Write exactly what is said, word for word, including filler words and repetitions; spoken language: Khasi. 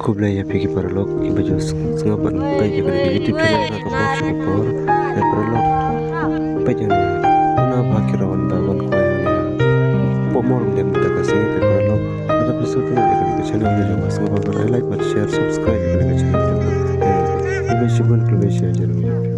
Khublei ïa phi ki paralok kiba ju sngap ban peit ïa kane ka YouTube channel na ka por sha ka por. Ïa paralok, peit ïa kane, na ba ki rawan ba wan kwai ïa kane. Pom mor lem ta ka sngi, ïa paralok. Na ka episode na ïa kane ka channel, ïa sngap ban like, ban share, subscribe ïa kane ka channel. Khublei shibun, khublei shibun.